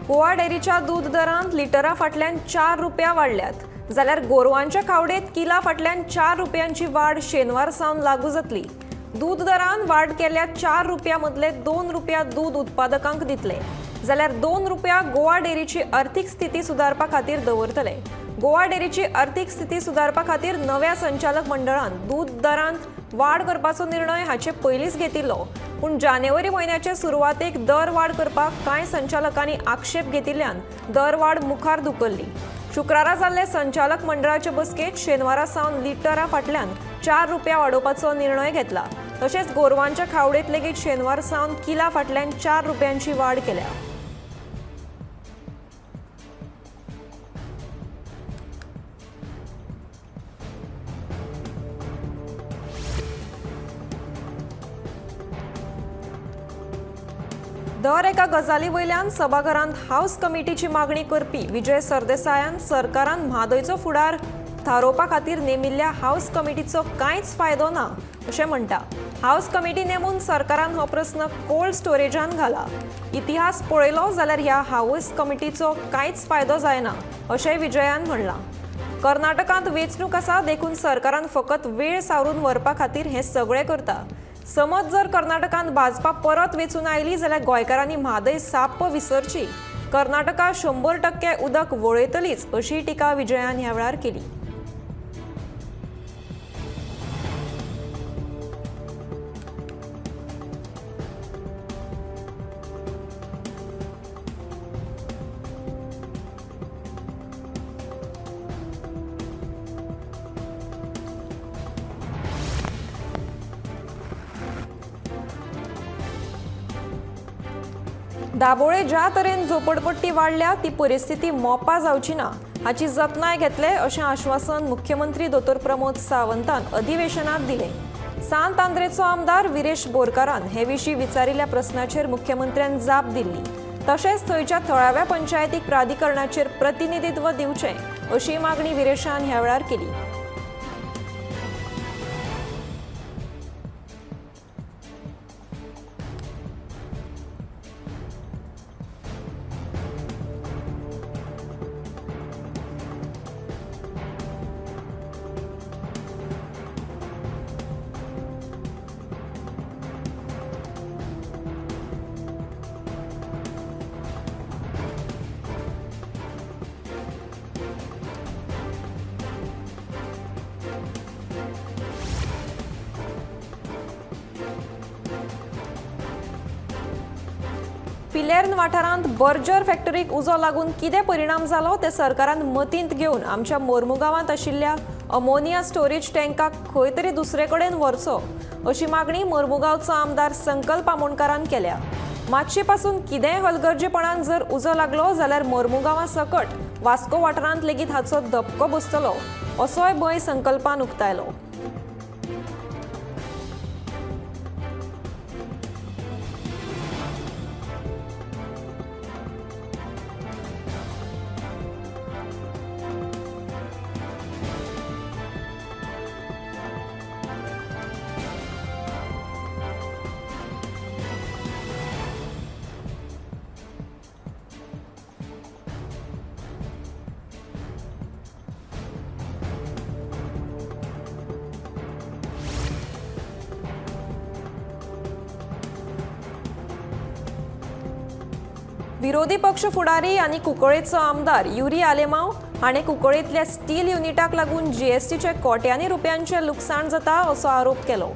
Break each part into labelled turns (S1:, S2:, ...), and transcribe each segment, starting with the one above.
S1: गोवा डेअरीच्या दूद दरांत लिटरा फाटल्यान 4 रुपया वाडल्यात, जाल्यार गोरवांच्या खावडेंत किला फाटल्यान 4 रुपयांची वाड शेनवार सावन लागू जातली. दूद दरान वाड केल्या 4 रुपया मदले 2 रुपया दूद उत्पादकांक दितले, जाल्यार 2 रुपया गोवा डेअरीची अर्थीक स्थिती सुदारपा खातीर दवरतले. गोवा डेअरीची अर्थीक स्थिती सुदारपा खातीर नव्या संचालक मंडळान दूद दरांत वाड करपाचो निर्णय हाचे पयलींच घेतिल्लो, पूण जानेवारी म्हयन्याचे सुरवातेक दर वाड करपाक कांय संचालकांनी आक्षेप घेतिल्ल्यान दरवाड मुखार धुकल्ली. शुक्रारा जाल्ले संचालक मंडळाचे बसकेत शेनवारा सावन लिटरा फाटल्यान 4 रुपया वाडोवपाचो निर्णय घेतला. तशेंच गोरवांच्या खावडेंत लेगीत शेनवार सावन किला फाटल्यान 4 रुपयांची वाड केल्या. दर एका गजाली वयल्यान सभाघरांत हावस कमिटीची मागणी करपी विजय सरदेसायान सरकारान म्हादयचो फुडार थारोवपा खातीर नेमिल्ल्या हावस कमिटीचो कांयच फायदो ना अशें म्हणटा. हावस कमिटी नेमून सरकारान हो प्रस्न कोल्ड स्टोरेजान घाला. इतिहास पळयलो जाल्यार ह्या हावस कमिटीचो कांयच फायदो जायना अशेंय विजयान म्हणलां. कर्नाटकांत वेंचणूक आसा देखून सरकारान फकत वेळ सारून व्हरपा खातीर हें सगळें करता. समज जर कर्नाटकांत भाजपा परत वेंचून आयली जाल्यार गोंयकारांनी म्हादय साप्प विसरची. कर्नाटका 100% उदक वळयतलीच अशी टिका विजयान ह्या वेळार केली. दाबोळे ज्या तरेन झोपडपट्टी वाडल्या ती परिस्थिती मोपा जावची ना हाची जतनाय घेतले अशें आश्वासन मुख्यमंत्री दोतोर प्रमोद सावंतान अधिवेशनात दिलें. सांत आंद्रेचो आमदार विरेश बोरकारान हे विशीं विचारिल्ल्या प्रस्नाचेर मुख्यमंत्र्यान जाप दिल्ली. तशेंच थंयच्या थळाव्या पंचायतीक प्राधिकरणाचेर प्रतिनिधित्व दिवचें अशी मागणी विरेशान ह्या वेळार केली. पिलेर्न वाठारांत बर्जर फॅक्टरीक उजो लागून कितें परिणाम जालो ते सरकारान मतींत घेवन आमच्या मोर्मुगांवांत आशिल्ल्या अमोनिया स्टोरेज टँकाक खंय तरी दुसरे कडेन व्हरचो अशी मागणी मोर्मुगांवचो आमदार संकल्प आमोणकारान केल्या. मातशे पासून कितेंय हलगर्जेपणान जर उजो लागलो जाल्यार मोर्मुगांवा सकट वास्को वाठारांत लेगीत हाचो धपको बसतलो असोय भंय संकल्पान उक्तायलो. विरोधी पक्ष फुडारी आनी कुंकळेचो आमदार युरी आलेमाव हाणें कुंकळेंतल्या स्टील युनिटाक लागून जीएसटीचे कोट्यांनी रुपयांचें लुकसाण जाता असो आरोप केलो.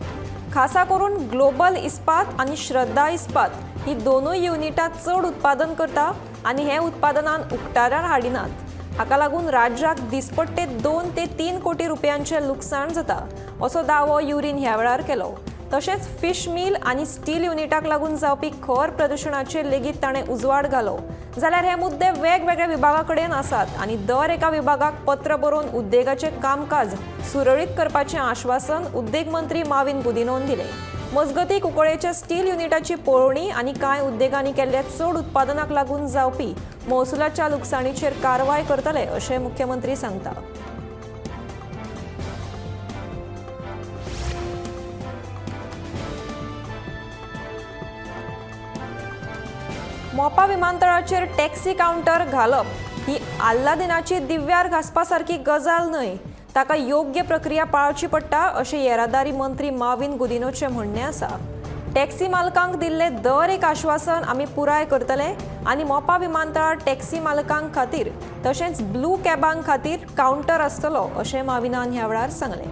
S1: खासा करून ग्लोबल इस्पात आनी श्रद्धा इस्पात ही दोनूय युनिटां चड उत्पादन करता आनी हें उत्पादनान उक्ताडार हाडिनात. हाका लागून राज्याक दिसपट्टे 2 ते 3 कोटी रुपयांचें लुकसाण जाता असो दावो युरीन ह्या वेळार केलो. तशेंच फिश मिल आनी स्टील युनिटाक लागून जावपी खर प्रदुशणाचेर लेगीत ताणें उजवाड घालो. जाल्यार हे मुद्दे वेगवेगळ्या विभागा कडेन आसात आनी दर एका विभागाक पत्र बरोवन उद्देगाचें कामकाज सुरळीत करपाचें आश्वासन उद्देग मंत्री माविन गुदिनोन दिलें. मजगतीं कुंकळेच्या स्टील युनिटाची पळोवणी आनी कांय उद्देगांनी केल्ल्या चड उत्पादनाक लागून जावपी महसुलाच्या लुकसाणीचेर कारवाय करतले अशें मुख्यमंत्री सांगता. मोपा विमानतळाचेर टॅक्सी कावंटर घालप ही आल्लादिनाची दिव्यार घासपा सारकी गजाल न्हय, ताका योग्य प्रक्रिया पाळची पडटा अशें येरादारी मंत्री माविन गुदिनोचें म्हणणें आसा। टॅक्सी मालकांक दिल्ले दर एक आश्वासन आमी पुराय करतले आनी मोपा विमानतळार टॅक्सी मालकांक खातीर तशेंच ब्लू कॅबां खातीर कावंटर आसतलो अशें माविनान ह्या वेळार सांगलें।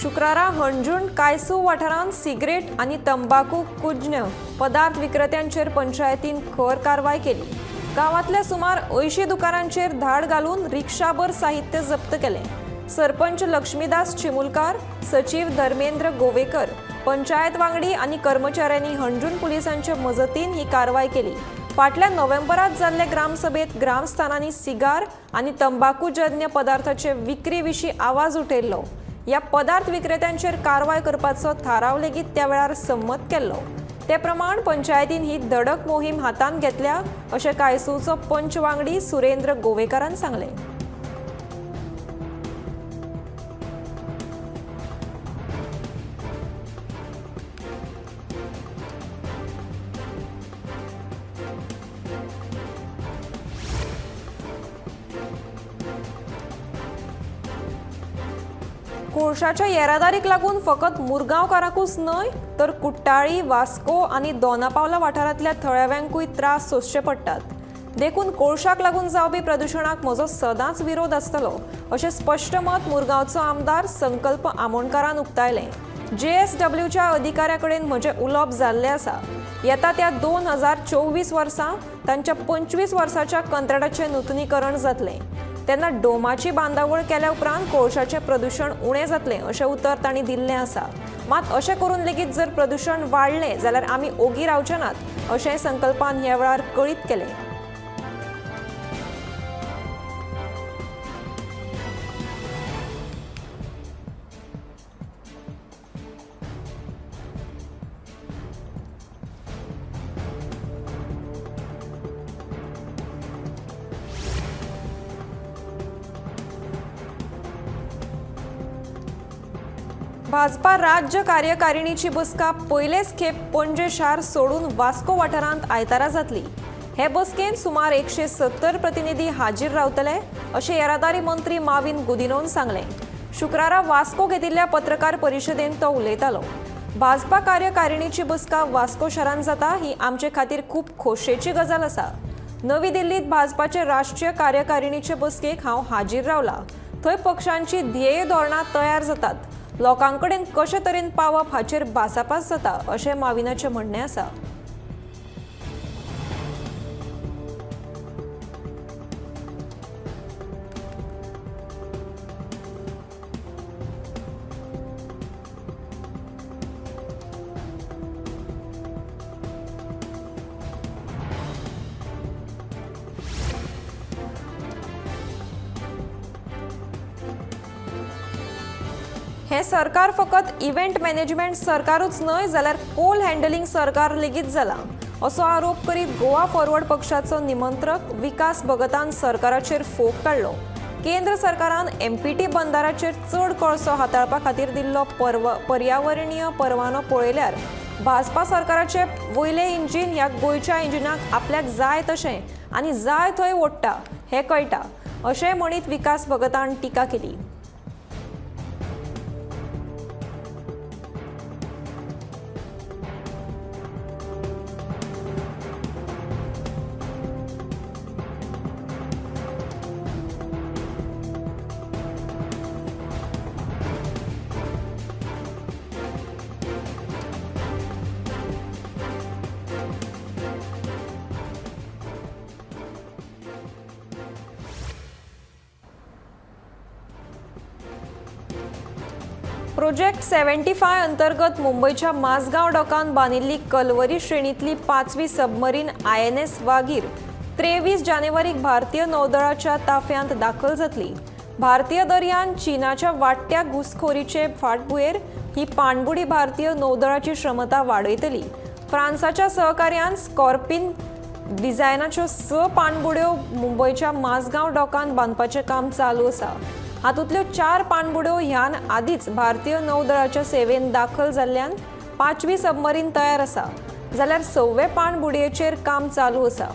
S1: शुक्रारा हणजूण कायसू वाठारांत सिगरेट आनी तंबाकू कुज्ञ पदार्थ विक्रेत्यांचेर पंचायतीन खर कारवाय केली। गांवांतल्या सुमार 80 दुकानांचेर धाड घालून रिक्षाभर साहित्य जप्त केलें। सरपंच लक्ष्मीदास चिमुलकार, सचीव धर्मेंद्र गोवेकर, पंचायत वांगडी आनी कर्मचाऱ्यांनी हणजूण पुलिसांचे मजतीन ही कारवाय केली। फाटल्या नोव्हेंबरात जाल्ले ग्रामसभेत ग्रामस्थानांनी सिगार आनी तंबाकूजन्य पदार्थाचे विक्री विशीं आवाज उठयल्लो। ह्या पदार्थ विक्रेत्यांचेर कारवाय करपाचो थाराव लेगीत त्या वेळार संमत केल्लो। ते प्रमाण पंचायतीन ही धडक मोहीम हातांत घेतल्या अशें कायसूचो पंच वांगडी सुरेंद्र गोवेकारान सांगलें। कोळशाच्या येरादारीक लागून फकत मुरगांवकारांकूच न्हय तर कुट्टाळी, वास्को आनी दोनापावला वाठारांतल्या थळाव्यांकूय त्रास सोंसचे पडटात। देखून कोळशाक लागून जावपी प्रदुशणाक म्हजो सदांच विरोध आसतलो अशें स्पश्ट मत मुरगांवचो आमदार संकल्प आमोणकारान उक्तायलें। JSWच्या अधिकाऱ्या कडेन म्हजें उलोवप जाल्लें आसा। येता त्या 2024 वर्सा तांच्या 25 वर्साच्या कंत्राटाचें नुतनीकरण जातलें। तेन्ना डोमाची बांदावळ केल्या उपरांत कोळशाचें प्रदुशण उणें जातलें अशें उतर तांणी दिल्लें आसा। मात अशें करून लेगीत जर प्रदुशण वाडलें जाल्यार आमी ओगी रावचे नात अशें संकल्पान ह्या वेळार कळीत केलें। भाजपा राज्य कार्यकारिणीची बसका पयलेच खेप पणजे शार सोडून वास्को वाठारांत आयतारा जातली। हे बसकेंत सुमार 170 प्रतिनिधी हाजीर रावतले अशें येरादारी मंत्री माविन गुदिनोन सांगलें। शुक्रारा वास्को घेतिल्ल्या पत्रकार परिशदेंत तो उलयतालो। भाजपा कार्यकारिणीची बसका वास्को शारांत जाता ही आमचे खातीर खूब खोशयेची गजाल आसा। नवी दिल्लीत भाजपाचे राष्ट्रीय कार्यकारिणीचे बसकेक हांव हाजीर रावला। थंय पक्षांची ध्येय धोरणां तयार जातात, लोकांकडेन कशे तरेन पावप हाचेर भासाभास जाता अशें माविनाचें म्हणणें आसा। हे सरकार फकत इव्हेंट मॅनेजमेंट सरकारूच न्हय जाल्यार कोल हँडलिंग सरकार लेगीत जालां असो आरोप करीत गोवा फॉरवर्ड पक्षाचो निमंत्रक विकास भगतान सरकाराचेर फोग काडलो। केंद्र सरकारान MPT बंदाराचेर चड कोळसो हाताळपा खातीर दिल्लो पर्यावरणीय परवानो पळयल्यार भाजपा सरकाराचे वयले इंजीन ह्या गोंयच्या इंजिनाक आपल्याक जाय तशें आनी जाय थंय ओडटा हें कळटा अशें म्हणीत विकास भगतान टिका केली। प्रोजेक्ट 75 अंतर्गत मुंबयच्या माझगांव डॉकान बांदिल्ली कलवरी श्रेणीतली 5वी सबमरीन INS Vagir 23 जानेवारीक भारतीय नौदळाच्या ताफ्यांत दाखल जातली. भारतीय दर्यान चीनाच्या वाडट्या घुसखोरीचे फाटभुंयेर ही पाणबुडी भारतीय नौदळाची क्षमता वाडयतली. फ्रांसाच्या सहकार्यान स्कॉर्पिन डिझायनाच्यो 6 पाणबुड्यो मुंबयच्या माझगांव डॉकान बांदपाचें काम चालू आसा. हातूंतल्यो 4 पाणबुड्यो ह्यान आदींच भारतीय नौदळाच्या सेवेन दाखल जाल्ल्यान 5वी सबमरीन तयार आसा, जाल्यार 6वे पाणबुडयेचेर काम चालू आसा.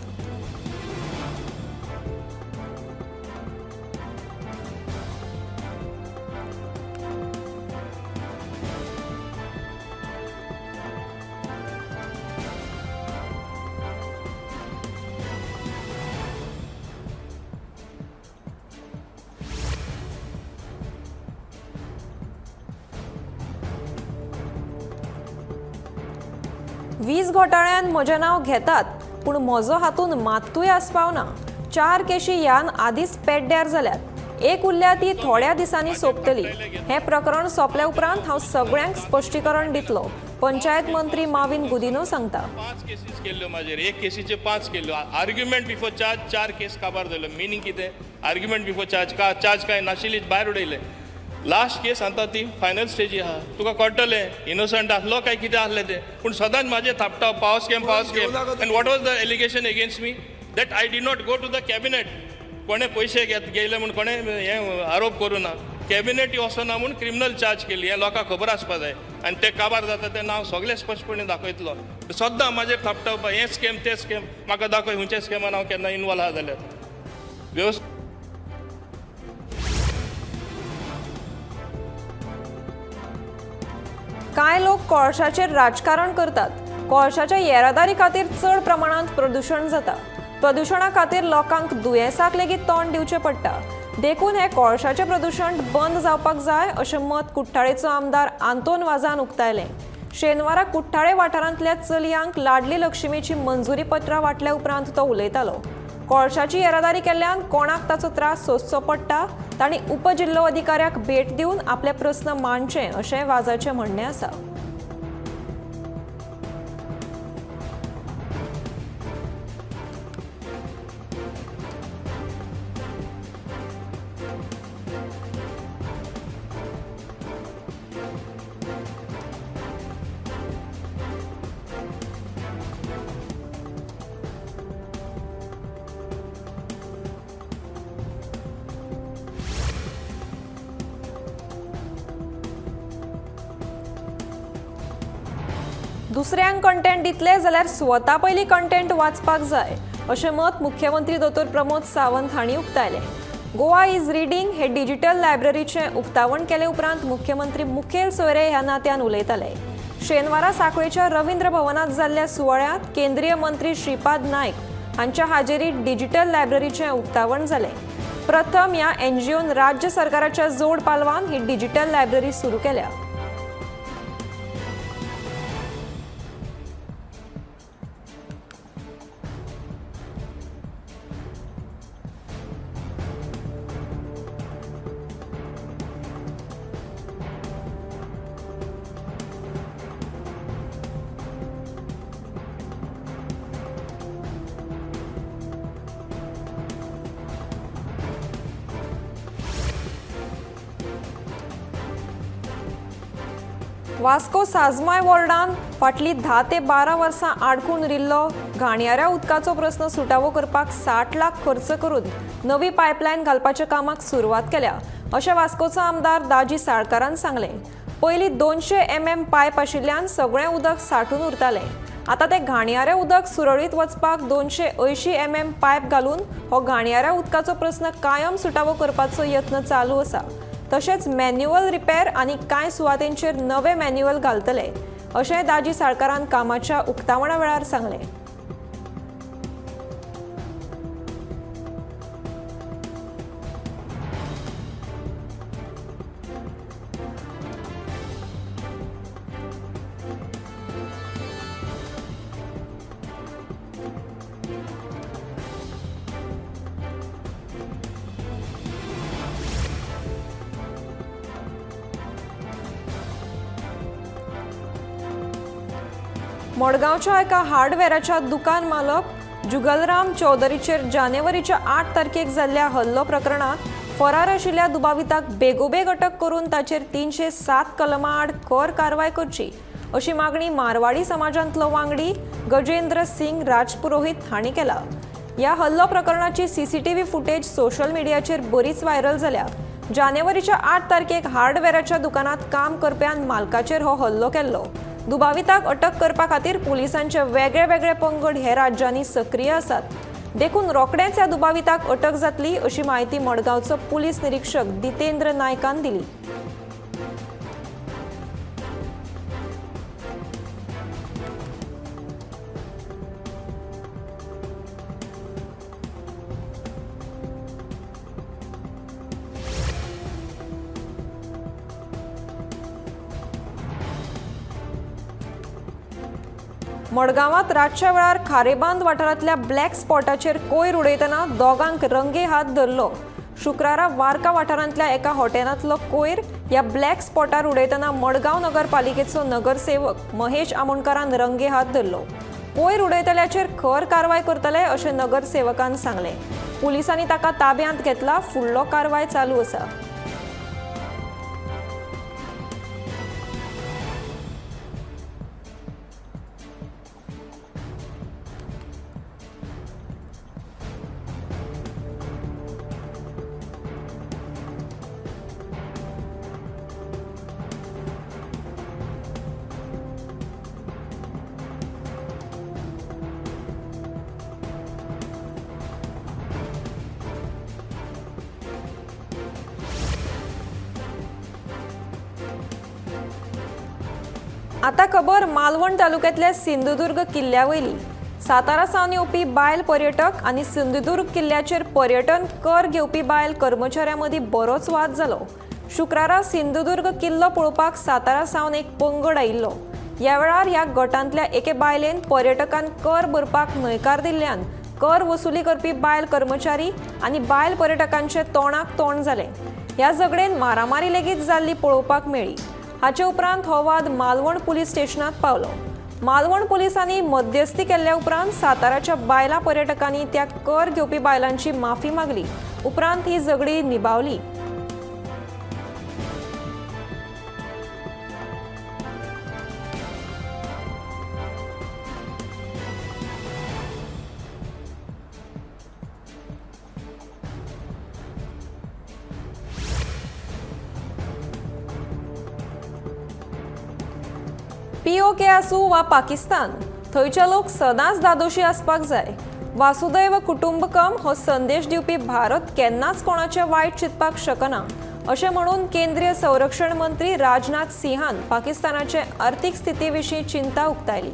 S1: वीज घोटाळ्यान म्हजें नांव घेतात, पूण म्हजो हातूंत मात्तूय आस्पाव ना. 4 केशी ह्यान आदींच पेड्ड्यार जाल्यात, एक उरल्या ती थोड्या दिसांनी सोंपतली. हें प्रकरण सोंपल्या उपरांत हांव सगळ्यांक स्पश्टीकरण दितलो, पंचायत मंत्री माविन गुदिन्हो सांगता.
S2: 5 केसीस केल्ल्यो म्हाजेर, एक केसीचे 5 केल्ल्यो. आर्ग्युमेंट बिफोर चार्ज 4 केस काबार जाल्यो. मिनींग कितें? आर्ग्युमेंट बिफोर चार्ज का चार्ज काय नाशिल्लीच भायर उडयले. लास्ट केस आतां ती फायनल स्टेजी आहा, तुका कळटलें इनोसंट आसलो काय कितें आसलें तें. पूण सदांच म्हाजें थापटा power scheme power scheme. And what was the allegation against me? That I did not go to the cabinet. कोणें पयशे घेयले म्हूण कोणें हें आरोप करूं ना. कॅबिनेट वचना म्हूण क्रिमिनल चार्ज केली. हें लोकांक खबर आसपा जाय. आनी ते काबार जाता तेन्ना हांव सगळें स्पश्टपणी दाखयतलो. सद्दां म्हाजेर थापटावपा हें स्कॅम तें स्कॅम, म्हाका दाखय खंयच्या स्कॅमान हांव केन्ना इनवॉल्व आहा जाल्यार वेवस्थीत.
S1: कांय लोक कोळशाचेर राजकारण करतात. कोळशाच्या येरादारी खातीर चड प्रमाणांत प्रदुशण जाता. प्रदुशणा खातीर लोकांक दुयेंसाक लेगीत तोंड दिवचें पडटा. देखून हें कोळशाचें प्रदुशण बंद जावपाक जाय अशें मत कुठ्ठाळेचो आमदार आंतोन वाजान उक्तायलें. शेनवारा कुठ्ठाळे वाठारांतल्या चलयांक लाडली लक्ष्मीची मंजुरी पत्रां वांटल्या उपरांत तो उलयतालो. कोळशाची येरादारी केल्ल्यान कोणाक ताचो त्रास सोंसचो पडटा तांणी उपजिल्लो अधिकाऱ्याक भेट दिवन आपले प्रस्न मांडचे अशें वाजाचें म्हणणें आसा. दुसऱ्यांक कंटेंट दितले जाल्यार स्वता पयलीं कंटेंट वाचपाक जाय अशें मत मुख्यमंत्री दोतोर प्रमोद सावंत हांणी उक्तायलें. गोवा is reading हे डिजिटल लायब्ररीचें उक्तावण केले उपरांत मुख्यमंत्री मुखेल सोयरे ह्या नात्यान उलयताले. शेनवारा सांखळेच्या रवींद्र भवनांत जाल्ल्या सुवाळ्यांत केंद्रीय मंत्री श्रीपाद नायक हांच्या हाजेरीत डिजिटल लायब्ररीचें उक्तावण जालें. प्रथम ह्या एनजीओन राज्य सरकाराच्या जोड पालवान ही डिजिटल लायब्ररी सुरू केल्या. वास्को साजमाय वॉर्डान फाटलीं 10 ते 12 वर्सां आडकून उरिल्लो घाणयाऱ्या उदकाचो प्रस्न सुटावो करपाक 60 लाख खर्च करून नवी पायपलायन घालपाच्या कामाक सुरवात केल्या अशें वास्कोचो आमदार दाजी साळकारान सांगलें. पयलीं 200 mm पायप आशिल्ल्यान सगळें उदक सांठून उरतालें. आतां तें घाणयारें उदक सुरळीत वचपाक 280 mm पायप घालून हो घाणयाऱ्या उदकाचो प्रस्न कायम सुटावो करपाचो यत्न चालू आसा. तशेंच मॅन्युअल रिपेर आनी कांय सुवातेंचेर नवे मॅन्युअल घालतले अशें दाजी साळकारान कामाच्या उक्तावणा वेळार सांगलें. मडगांवच्या एका हार्डवेराच्या दुकान मालक जुगलराम चौधरीचेर जानेवारीच्या 8 तारखेक जाल्ल्या हल्लो प्रकरणात फरार आशिल्ल्या दुबाविताक बेगोबेग अटक करून ताचेर 307 कलमा आड खर कारवाय करची अशी मागणी मारवाडी समाजांतलो वांगडी गजेंद्र सिंग राजपुरोहित हांणी केला। ह्या हल्लो प्रकरणाची सीसीटीव्ही फुटेज सोशल मिडियाचेर बरीच व्हायरल जाल्या। जानेवारीच्या 8 तारखेक हार्डवेराच्या दुकानात काम करप्यान मालकाचेर हो हल्लो केल्लो। दुबाविताक अटक करपा खातीर पुलिसांचे वेगळे वेगळे पंगड हे राज्यांनी सक्रीय आसात, देखून रोखडेंच ह्या दुबाविताक अटक जातली अशी माहिती मडगांवचो पुलीस निरीक्षक जितेंद्र नायकान दिली। मडगांवात रातच्या वेळार खारेबांद वाठारांतल्या ब्लॅक स्पॉटाचेर कोयर उडयतना दोगांक रंगे हात धरलो। शुक्रारा वारका वाठारांतल्या एका हॉटेलांतलो कोयर ह्या ब्लॅक स्पॉटार उडयतना मडगांव नगरपालिकेचो नगरसेवक महेश आमोणकारान रंगे हात धरलो। कोयर उडयतल्याचेर खर कारवाय करतले अशें नगरसेवकान सांगलें। पुलिसांनी ताका ताब्यांत घेतला, फुडलो कारवाय चालू आसा। आता खबर मालवण तालुक्यातल्या सिंधुदुर्ग किल्ल्यावयली। सातारा सावन येवपी बायल पर्यटक आनी सिंधुदुर्ग किल्ल्याचेर पर्यटन कर घेवपी बायल कर्मचाऱ्यां मदीं बरोच वाद जालो। शुक्रारा सिंधुदुर्ग किल्लो पळोवपाक सातारा सावन एक पंगड आयिल्लो। ह्या वेळार ह्या गटांतल्या एके बायलेन पर्यटकान कर भरपाक न्हयकार दिल्ल्यान कर वसुली करपी बायल कर्मचारी आनी बायल पर्यटकांचे तोंडाक तोंड जालें। ह्या झगडेन मारामारी लेगीत जाल्ली पळोवपाक मेळ्ळी। हाचे उपरांत हो वाद मालवण पुलीस स्टेशनात पावलो। मालवण पुलिसांनी मध्यस्थी केल्ल्या उपरांत साताराच्या बायला पर्यटकांनी त्या कर घेवपी बायलांची माफी मागली। उपरांत ही झगडी निभावली। पीओके आसूं वा पाकिस्तान, थंयचे लोक सदांच धादोशी आसपाक जाय। वासुदैव कुटुंबकम हो संदेश दिवपी भारत केन्नाच कोणाचें वायट चिंतपाक शकना अशें म्हणून केंद्रीय संरक्षण मंत्री राजनाथ सिंहान पाकिस्तानाचे आर्थिक स्थिती विशीं चिंता उक्तायली।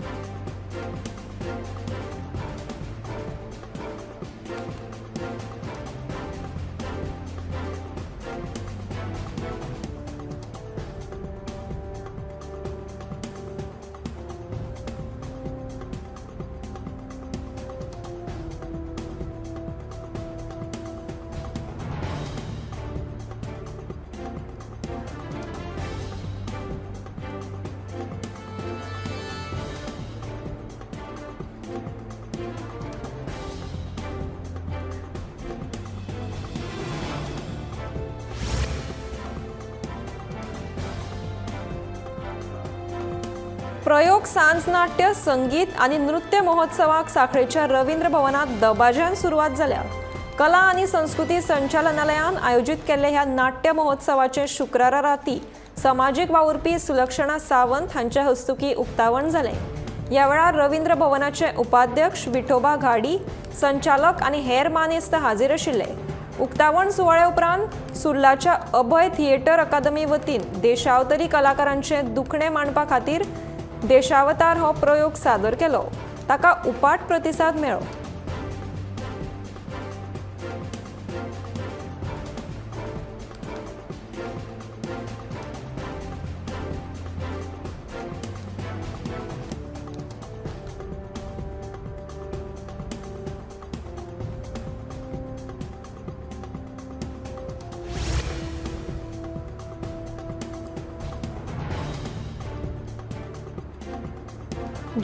S1: प्रयोग सांज नाट्य संगीत आनी नृत्य महोत्सवाक साखळेच्या रवींद्र भवनात दबाज्यान सुरवात जाल्या। कला आनी संस्कृती संचालनालयान आयोजीत केल्ले ह्या नाट्य महोत्सवाचे शुक्रारा राती समाजीक वावुरपी सुलक्षणा सावंत हांच्या हस्तुकी उक्तावण जालें। ह्या वेळार रवींद्र भवनाचे उपाध्यक्ष विठोबा घाडी, संचालक आनी हेर मानेस्त हाजीर आशिल्ले। उक्तावण सुवाळ्या उपरांत सुर्लाच्या अभय थिएटर अकादमी वतीन देशावतरी कलाकारांचे दुखणे मांडपा खातीर देशावतार हो प्रयोग सादर केलो। ताका उपाट प्रतिसाद मेळ्ळो।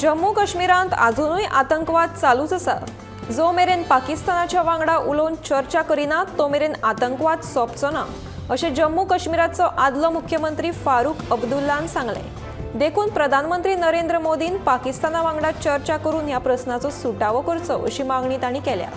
S1: जम्मू काश्मीरांत आजुनूय आतंकवाद चालूच आसा. जो मेरेन पाकिस्तानाच्या वांगडा उलोवन चर्चा करिना तो मेरेन आतंकवाद सोंपचो ना अशें जम्मू काश्मीराचो आदलो मुख्यमंत्री फारूक अब्दुल्लान सांगलें. देखून प्रधानमंत्री नरेंद्र मोदीन पाकिस्ताना वांगडा चर्चा करून ह्या प्रस्नाचो सुटावो करचो अशी मागणी तांणी केल्या.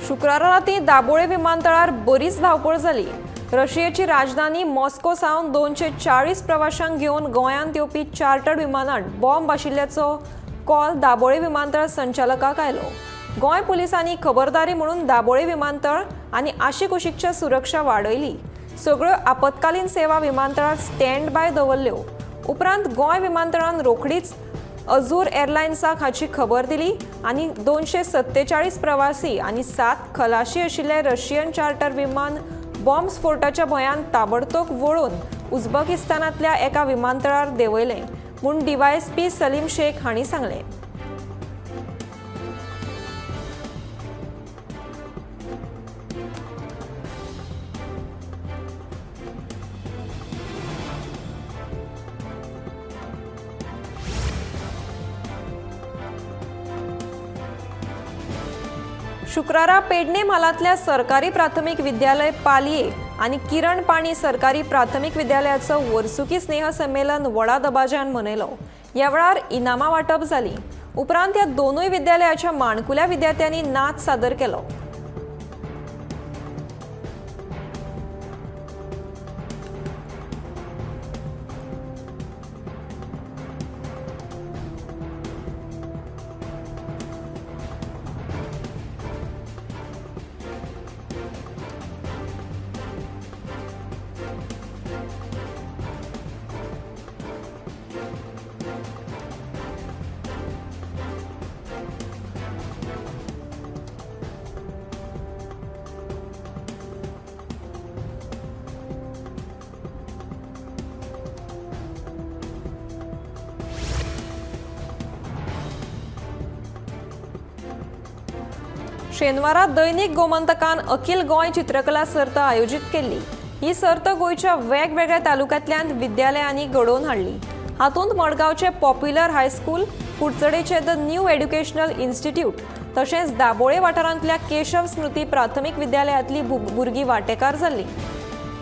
S1: शुक्रारा राती दाबोळे विमानतळार बरीच धांवपळ जाली. रशियेची राजधानी मॉस्को सावन 240 प्रवाशांक घेवन गोंयांत येवपी चार्टर्ड विमानान बॉम्ब आशिल्ल्याचो कॉल दाबोळे विमानतळ संचालकाक आयलो. गोंय पुलिसांनी खबरदारी म्हणून दाबोळे विमानतळ आनी आशिकुशीकच्या सुरक्षा वाडयली. सगळ्यो आपत्कालीन सेवा विमानतळार स्टँड बाय दवरल्यो. उपरांत गोंय विमानतळान रोखडीच अजूर एअरलायन्साक हाची खबर दिली आनी 247 प्रवासी आनी 7 खलाशी आशिल्ले रशियन चार्टर विमान बॉम्ब स्फोटाच्या भंयान ताबडतोब वळून उझबेकिस्तानांतल्या एका विमानतळार देंवयलें म्हूण डीवायएसपी सलीम शेख हांणी सांगलें. शुक्रारा पेडणे म्हालांतल्या सरकारी प्राथमिक विद्यालय पालये आनी किरण पाणी सरकारी प्राथमिक विद्यालयाचो वर्सुकी स्नेह संमेलन व्हडा दबाज्यान मनयलो. ह्या वेळार इनामां वांटप जाली. उपरांत ह्या दोनूय विद्यालयाच्या माणकुल्या विद्यार्थ्यांनी नाच सादर केलो. शेनवारा दैनिक गोमंतकान अखिल गोंय चित्रकला सर्त आयोजीत केल्ली. ही सर्त गोंयच्या वेगवेगळ्या तालुक्यांतल्यान विद्यालयांनी घडोवन हाडली. हातूंत मडगांवचे पॉप्युलर हायस्कूल, कुडचडेचे the new educational institute तशेंच दाबोळे वाठारांतल्या केशव स्मृती प्राथमिक विद्यालयांतली भुरगीं वांटेकार जाल्लीं.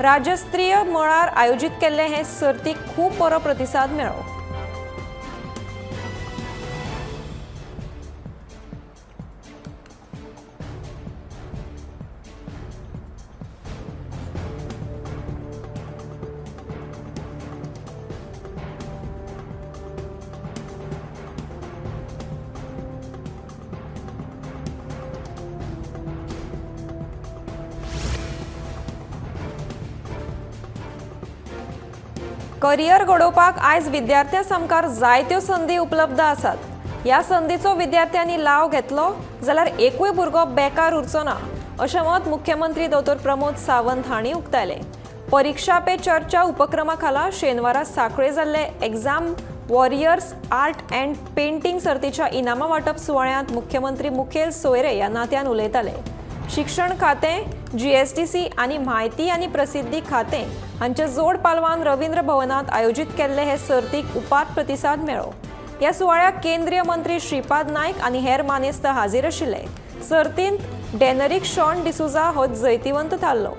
S1: राज्यस्तरीय मळार आयोजीत केल्ले हे सर्तीक खूब बरो प्रतिसाद मेळ्ळो. करियर घडोवपाक आयज विद्यार्थ्यां सामकार जायत्यो संदी उपलब्ध आसात. ह्या संदीचो विद्यार्थ्यांनी लाव घेतलो जाल्यार एकूय भुरगो बेकार उरचो ना अशें मत मुख्यमंत्री डॉ प्रमोद सावंत हांणी उक्तायलें. परिक्षा पे चर्चा उपक्रमा खाला शेनवारा सांखळे जाल्ले exam warriors art and painting सर्तीच्या इनामां वांटप सुवाळ्यांत मुख्यमंत्री मुखेल सोयरे ह्या नात्यान उलयताले. शिक्षण खातें, जीएसटीसी आनी म्हायती आनी प्रसिद्धी खातें हांच्या जोड पालवान रवींद्र भवनांत आयोजीत केल्ले हे सर्तीक उपाट प्रतिसाद मेळ्ळो. ह्या सुवाळ्याक केंद्रीय मंत्री श्रीपाद नायक आनी हेर मानेस्त हाजीर आशिल्ले. सर्तींत डेनरिक शॉन डिसुजा हो जैतिवंत थारलो.